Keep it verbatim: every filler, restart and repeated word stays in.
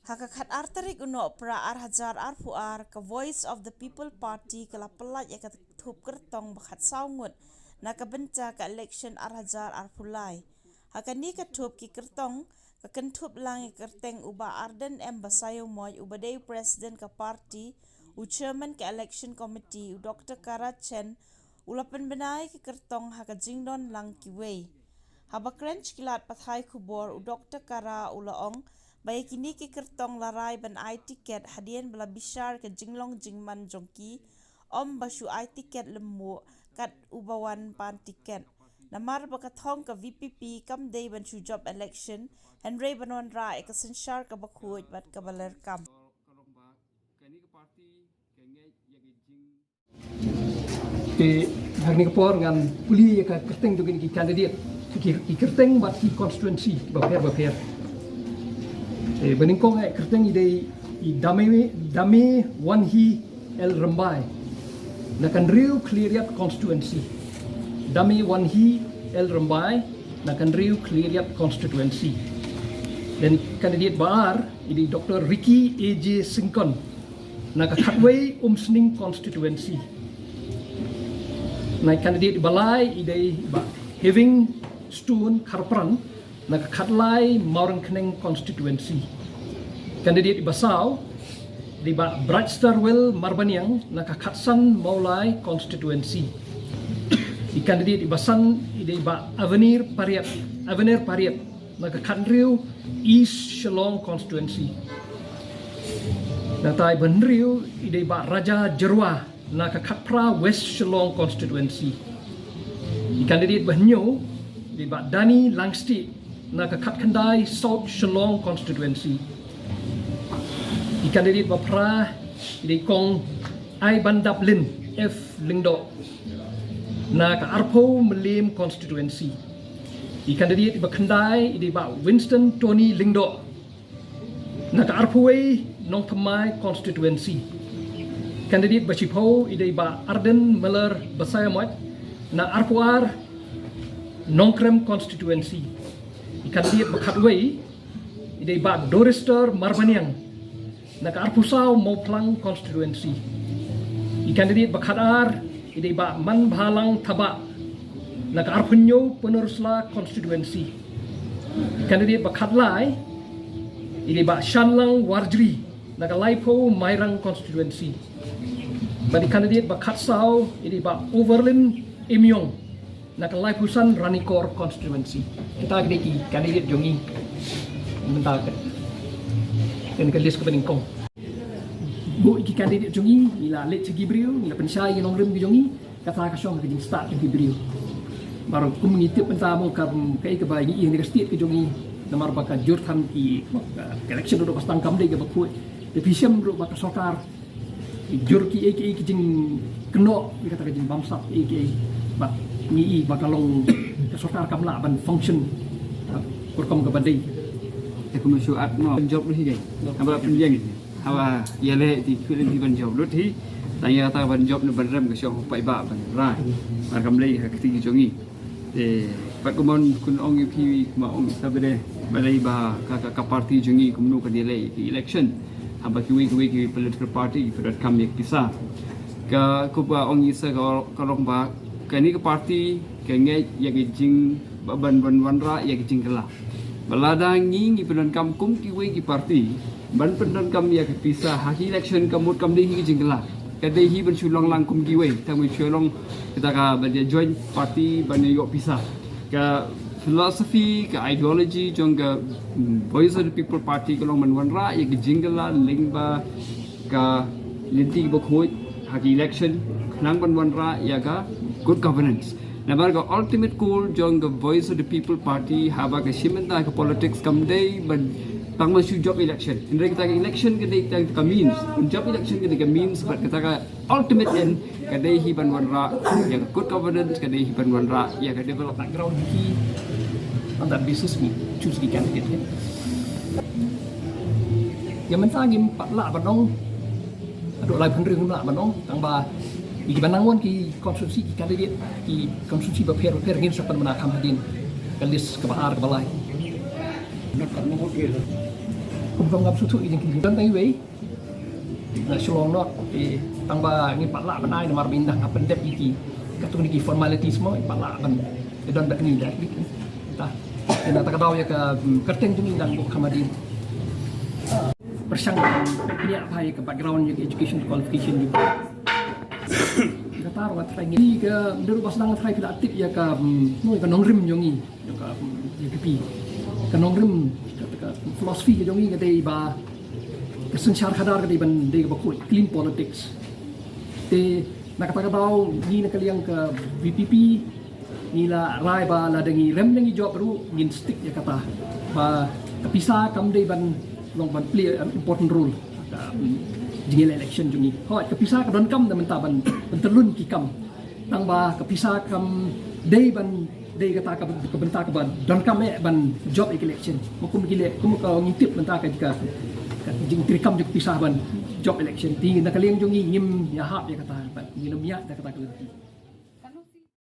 Ha ka khat ar tarik u Nohprah ar hajar arphew ar, ka Voice of the People Party ka la pyllait ïa ka thup kyrtong ba khat saw ngut na ka bynta ka election ar hajar arphew lai. Ha kane ka thup ki kyrtong ka kynthup lang ïa ka kyrteng u Bah Ardent M Basaiawmoit uba dei u president ka party, u chairman ka election committee u Doktor Kara Chen, u la pynbna ïa ki kyrtong ha ka jingdon lang kiwei. Haba kren sha ki lad pathai khubor u Doktor Kara u la ong ba ïa kine ki kyrtong la rai ban ai tiket hadien ba la bishar ka jinglong jingman jong ki, ym ba shu ai tiket lymmuh kat uba wan pan tiket. Namar ba ka thong ka V P P kam dei ban shu jop election, hynrei ban wanrah ïa ka synshar kaba khuid bad kaba lyrkam. Te ha kane ka por ngan pule ïa ka kyrteng jong kine ki candidate, ki, ki kyrteng bad ki constituency bapher bapher. Te ba nyngkong eh kyrteng i dei i Dame, Dame Wanhi L Rymbai na ka Hynriew Khliehriat constituency. Dame Wanhi L Rymbai na ka Hynriew Khliehriat constituency. Then candidate ba ar i dei Doktor Ricky A J Syngkon na ka Khatwei Umsning constituency. Na candidate ba lai i dei Bah Having Stone Kharpran na ka Khatlai Mawryngkneng constituency. Candidate ba saw i dei Bah Brightstarwell Marbaniang na ka Khatsan Mawlai constituency. I candidate ba san i dei Bah Avenir Pariat, Avenir Pariat na ka Khathynriew East Shillong constituency. Nangta i ba hynriew i dei Bah Raja Jyrwa na ka Khatphra West Shillong constituency. I candidate ba hynñiew i dei Bah Danny Langstieh na ka Khatkhyndai South Shillong constituency. I candidate ba phra i dei Kong Aibandaplin F Lyngdoh na ka Arphew Mylliem constituency. I candidate ba khyndai i dei Bah Winston Tony Lyngdoh na ka Arphew Wei Nongthymmai constituency. Candidate ba shiphew i dei Bah Ardent Miller Basaiawmoit na Arphew Ar Nongkrem constituency. I candidate ba khatwei i dei Bah Dorister Marbaniang na ka Arphew Saw Mawphlang constituency. I candidate ba khatar i dei Bah Manbhalang Thabah na ka Arphew Hynñiew Pynursla constituency. I candidate ba khatlai i dei Bah Shanlang Warjri na ka Laiphew Mairang constituency. Bad i candidate ba khatsaw i dei Bah Overlin Emiong na ka Laiphew San Ranikor constituency. Kita ki dei ki candidate jong ngi mynta ka, kane ka list kaba nyngkong. Bun ki candidate jong ngi ngi la leit sha ki briew, ngi la pynshai ïa ki nongrim ki jong ngi. Kata ka shong ka jingstad jong ki briew. Baroh kum ngi tip mynta mo ka, kaei kaba ngi ïohi ha kane ka state ka jong ngi. Namar ba ka jur than ki, ka election ruh ba sdang kam dei kaba khuid. Te phi shem ruh ba ka sorkar jur kiei kiei ki jingkynnoh, ïa kata ka jingbamsap kiei kiei. Bad ngi i ba ka long ka sorkar kam lah ban function, ha, ka rukom kaba dei. Te kumno shu at no, ban jop lut hi kai. Haba pynjeng, haba ïaleh te khuid lynti ban jop lut hi. Tang ïa kata ban jop ne ban rem ka shong paidbah ban rai. Bad kam dei ha ka kti ki jong ngi. Te pat kumno, kumno ong ïa phi, kumno ong ïa phi ba dei, ba dei ba ka, ka, ka party jong ngi kumno kan ïaleh ïa ki election. Haba kiwei kiwei ki political party ki pyndonkam kam ïa ki pisa. Ka, kumba ong ïa sa ka, ka long ba kane ka party ka ngeit ïa ki jing, ba ban, ban wanrah ïa ki jingkylla. Ba lada ngi, ngi pyndonkam kum kiwei ki party ban pyndonkam ïa ki pisa ha ki election, ka mut kam dei hi ki jingkylla. Ka dei hi ban shu long lang kum kiwei, tang ban shu long kita ka ban ïa join party ban ïa ïoh pisa. Ka philosophy, ka ideology jong ka, mm, Voice of the People Party ka long ban wanrah ïa ki jingkylla lyngba ka lynti kaba khuid ha ki election, khnang ban wanrah ïa ka good governance. Namar ka ultimate goal jong ka Voice of the People Party haba ka shim bynta ka politics kam dei ban tang ban shu jop election. Hynrei kata ka election ka dei tang ka means. Ban jop election ka dei ka means, bad kata ka ultimate end ka dei hi ban wanrah ïa ka good governance, ka dei hi ban wanrah ïa ka development. Background ki, on that basis we choose ki candidate. Ïa mynta ngim pat lah ban ong, haduh lai phew hynriew ngim lah ban ong, tang ba ïa kiba nang wan ki constituency, ki candidate ki constituency bapher bapher ngin sa pynbna kham hadien ka list kaba ar kaba lai. Kum kam ngam sngewthuh ïa jingkylli. Don tang iwei na Shillong North, eh, tang ba ngi pat lah ban ai namar ba ynda nga pyndep ïa ki katto ki formalities mo, pat lah ban, eh, don bad ngi da. Ta ïa na ta ka daw ïa ka, hmm, kyrteng jong ngi dang bok kham hadien. Pyrshang ban pynïap bha ïa ka background ïa ka education qualification jong ngi. Kata ruh nga try ngi ka, dei ruh ba sdang nga try phi la tip ïa ka, hmm, no, ïa ka nongrim jong ngi. Ïa ka, hmm, U P P. Ka nongrim, ka, ka philosophy ka jong ngi ka dei ba ka synshar khadar ka dei ban dei kaba khuid, clean politics. Te na kata ka daw ngi na ka liang ka V P P ngi la rai ba lada ngi rem ne ngi jop ruh ngin stick ïa kata ba ka pisa kam dei ban long ban play an important role ka, hmm, jingïaleh election jong ngi. Hooid, ka pisa ka donkam da mynta ban, ban tylli ki kam. Tang ba ka pisa kam dei ban dei kata ka, ka bynta kaba donkam eh ban jop ïa ka election. Ma kum ki leh, kum ka ngi tip mynta ka, ka, ka jingtreikam jong ka pisa ban jop election. Te na ka liang jong ngi ngim ïahap ïa kata, ban ngin ym ïa da kata ka lynti.